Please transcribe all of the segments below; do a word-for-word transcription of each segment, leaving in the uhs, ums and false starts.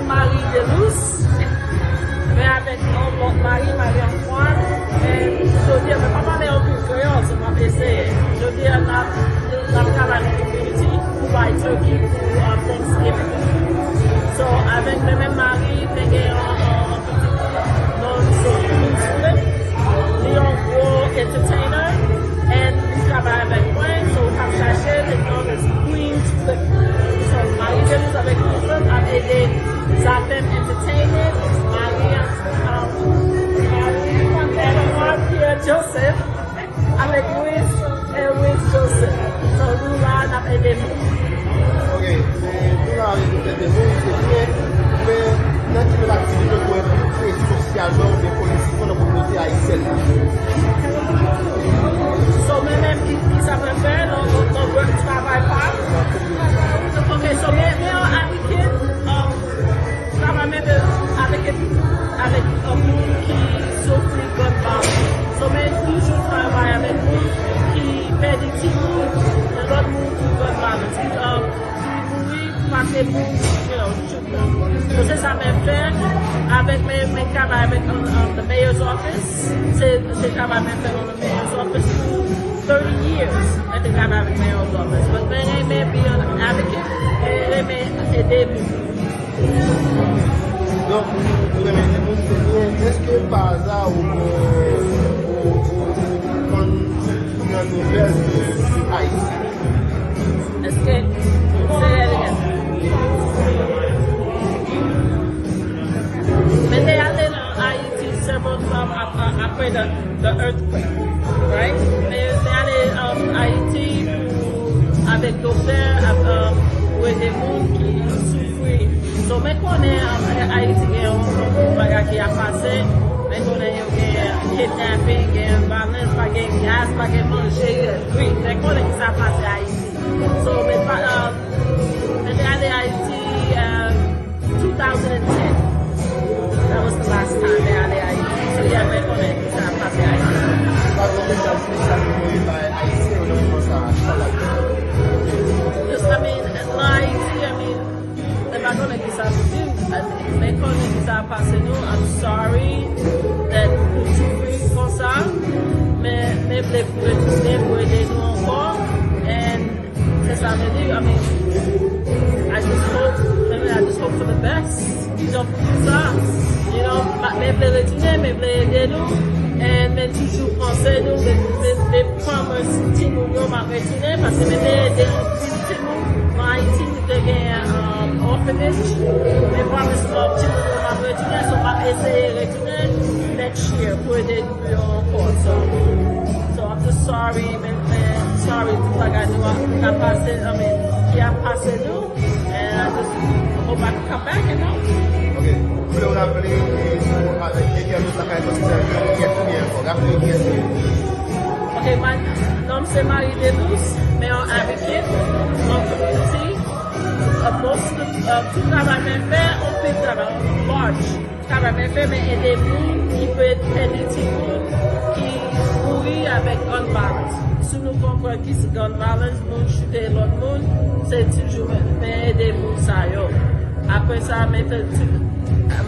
Marie Delus, men avèk yon lòt Marie, Marie Antoine. E jodi a, mwen pa pale anpil kreyòl, so m ap eseye. Jodi a, n ap, n ap travay nan community pou bay turkey pou, uh, Thanksgiving. So, avèk mwen menm Marie, te gen yon, yon, yon pitit non, se Queen Split. Li yon gwo entertainer, and li travay avèk mwen, so w ka chache, the nom is Queen Split. So, Marie Delus avèk Queen Split ap ede Zatem Entertainment, Marie, um, Marie Antoine Pierre Joseph, avèk Louis, Elwis Joseph. So, nou la, n ap ede moun. Ok, men nou la, nou ede moun, se byen, men nan ki medam ki vin nou wè plis sosyalman oubyen politikman nan kominote ayisyèn la? So, mwen menm, ki, ki sa mwen fè nan, nan, nan grenn travay pa m? Ok, so, men, men yon advocate, um, travay mwen avèk, avèk, um, moun ki soufri gun violence. So, men toujou travay avèk moun ki pèdi timoun, lòt moun pou gun violence, ki, um, ki mouri, pase moun, you know, So, se sa mwen fè avèk, mwen, mwen travay avèk, um, um, the mayor's office. Se, se travay mwen fè nan the mayor's office pou thirty years. Mwen te travay avèk mayor's office. But mwen renmen be an advocate, mwen renmen ede moun. Donk, ou renmen ede moun, se byen. Èske pa aza ou, ou, ou, ou konn nan nouvèl de Ayiti? Èske se rèl gen? Men te ale nan Ayiti several time ap-, a-, apre the, the earthquake, right? Men te ale, um, Ayiti pou, avèk doktè, ap, um, pou ede moun ki soufri. So, men konnen, um, Ayiti gen yon, yon bagay ki ap pase. Men konnen yo gen kidnapping, gen violence, pa gen gaz, pa gen manje, wi. Men konnen ki sa pase Ayiti. So, men pa, um, men te ale Ayiti, um, two thousand and ten. That was the last time men ale Ayiti. So, yeah, men konnen ki sa pase Ayiti. Pa gen mesaj espesyal pou voye bay Ayisyen yo nan moman sa a? Just, I mean, nan Ayiti, I mean, mwen pa konnen ki sa pou di m. Men konnen ki sa ap pase nou. I'm sorry that nou soufri konsa. Men, men vle pou retounen pou ede nou ankò. And se sa vle di, I mean, I just hope, I mean, I just hope for the best. Kijan pou di sa? You know, pa, men vle retounen, men vle ede nou. And men toujou panse nou, men, men, men promise timoun yo, m ap retounen, paske men vle ede anpil timoun nan Ayiti. Te gen, um, orphanage. Men promise, um, timoun yo m ap retounen, so m ap eseye retounen next year pou ede nou yo ankò. So, so I'm just sorry, men, men sorry, tout bagay nou ap, k ap pase, I mean, ki ap pase nou. And I just hope I can come back and help. Ok. Ou vle w raple, e, sou avèk Etènòs lakay Pastè Jean Pierre Tournier ankò. Raple kiyès li ye. Ok, my, non m se Marie Delus, men yon advocate nan community. Uh, most of the, uh, tout travay mwen fè, anpil travay, large travay mwen fè, men ede moun ki pe-, pèdi timoun, ki mouri avèk gun violence. Si nou konprann ki se gun violence, moun choute lòt moun, se toujou men, men ede moun sa yo. Apre sa, men fè ti,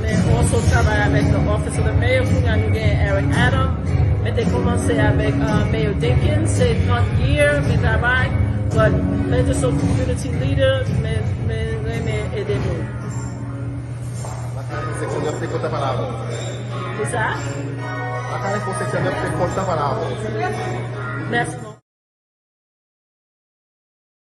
men also travay avèk the Office of the Mayor, kounye a nou gen Eric Adams, men te kòmanse avèk, uh, Mayor Dinkins, se trant year, men travay, but men just a community leader, men, men renmen ede moun. Makanay Info seksyon nèf te kontan pale avè w. Kisa? Makanay Info seksyon nèf te kontan pale avè w. Mèsi.